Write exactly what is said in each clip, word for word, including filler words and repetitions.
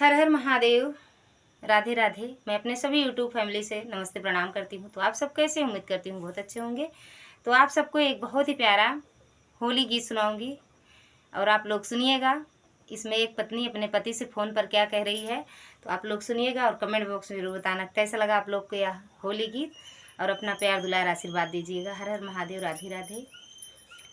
हर हर महादेव, राधे राधे। मैं अपने सभी YouTube family से नमस्ते प्रणाम करती हूँ। तो आप सब कैसे, उम्मीद करती हूँ बहुत अच्छे होंगे। तो आप सबको एक बहुत ही प्यारा होली गीत सुनाऊंगी और आप लोग सुनिएगा। इसमें एक पत्नी अपने पति से phone पर क्या कह रही है, तो आप लोग सुनिएगा और comment box में जरूर बताना कैसा लगा आप लोग को यह होली गीत, और अपना प्यार दुलार आशीर्वाद दीजिएगा। हर हर महादेव, राधे राधे।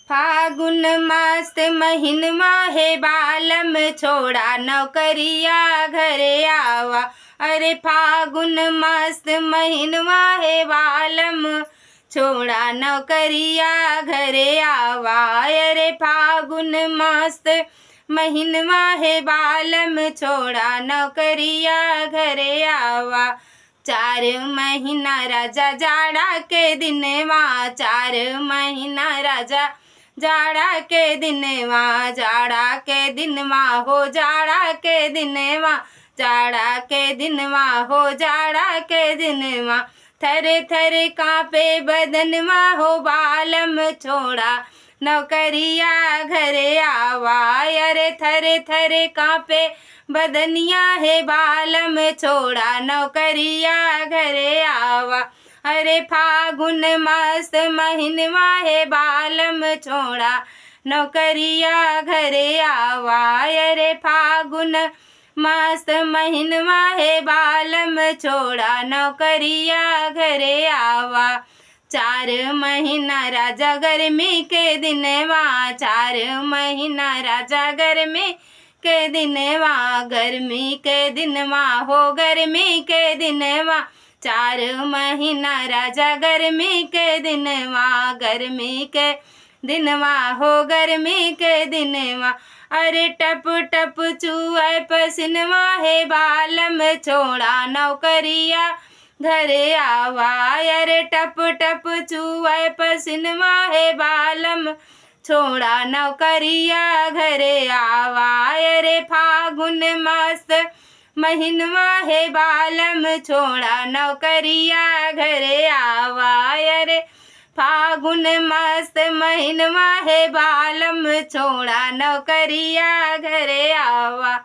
फागुन मस्त महीनवा हे बालम, छोड़ा नौकरिया घरे आवा। अरे फागुन मस्त महीनवा हे बालम, छोड़ा नौकरिया घरे आवा। अरे फागुन मस्त महीनवा हे बालम, छोड़ा नौकरिया घरे आवा। चार महीना राजा जाड़ा के दिनवा, चार महीना राजा जाड़ा के दिनवा, जाड़ा के दिनवा हो, जाड़ा के दिनवा, जाड़ा के दिनवा हो, जाड़ा के दिनवा। थर थर कांपे बदनवा हो बालम, छोड़ा नौकरिया घरे आवा। अरे थर थर कांपे बदनिया हे बालम, छोड़ा नौकरिया घरे आवा। अरे फागुन मस्त महीनवा हे बालम, छोड़ा नौकरिया घरे आवा। अरे फागुन मस्त महीनवा हे बालम, छोड़ा नौकरिया घरे आवा। चार महीना राजा गर्मी के दिनवा, चार महीना राजा गर्मी के दिनवा, गर्मी के दिनवा हो, गर्मी के दिनवा। चार महीना राजा गर्मी के दिनवा, गर्मी के दिनवा हो, गर्मी के दिनवा। अरे टप टप चुए पसिनवा हे बालम, छोड़ा नौकरिया घरे आवा। अरे टप टप चुए पसिनवा हे बालम, छोड़ा नौकरिया घरे आवा। अरे फागुन मस्त महीनवा हे बालम, छोड़ा नौकरिया घरे आवा। अरे फागुन मस्त महीनवा हे बालम, छोड़ा नौकरिया घरे आवा।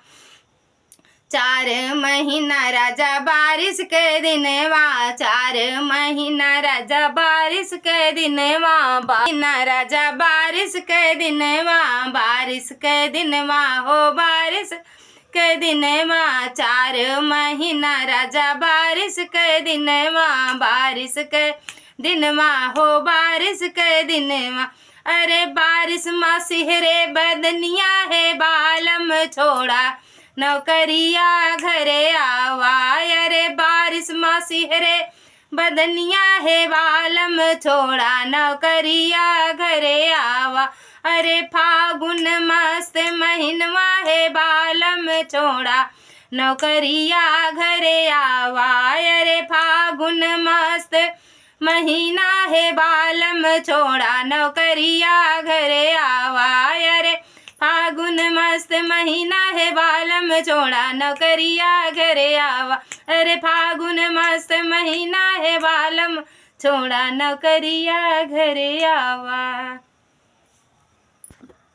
चार महीना राजा बारिश के दिनवा, चार महीना राजा बारिश के दिनवा, बा-, महीना राजा बारिश के दिनवा, बारिश के दिनवा हो, बारिश के दिनवा। चार महीना राजा बारिश के दिनवा, बारिश के दिनवा हो, बारिश के दिनवा। अरे बारिश मा सिहरे बदनिया हे बालम, छोड़ा नौकरिया घरे आवा। अरे बारिश मा सिहरे बदनिया हे बालम, छोड़ा नौकरिया घरे आवा। अरे फागुन मस्त महीनवा हे बालम, छोड़ा नौकरिया घरे आवा। अरे फागुन मस्त महीना हे बालम, छोड़ा नौकरिया घरे आवा। अरे फागुन मस्त महीना हे बालम, छोड़ा नौकरिया घरे आवा। अरे फागुन मस्त महीना हे बालम, छोड़ा नौकरिया घरे आवा।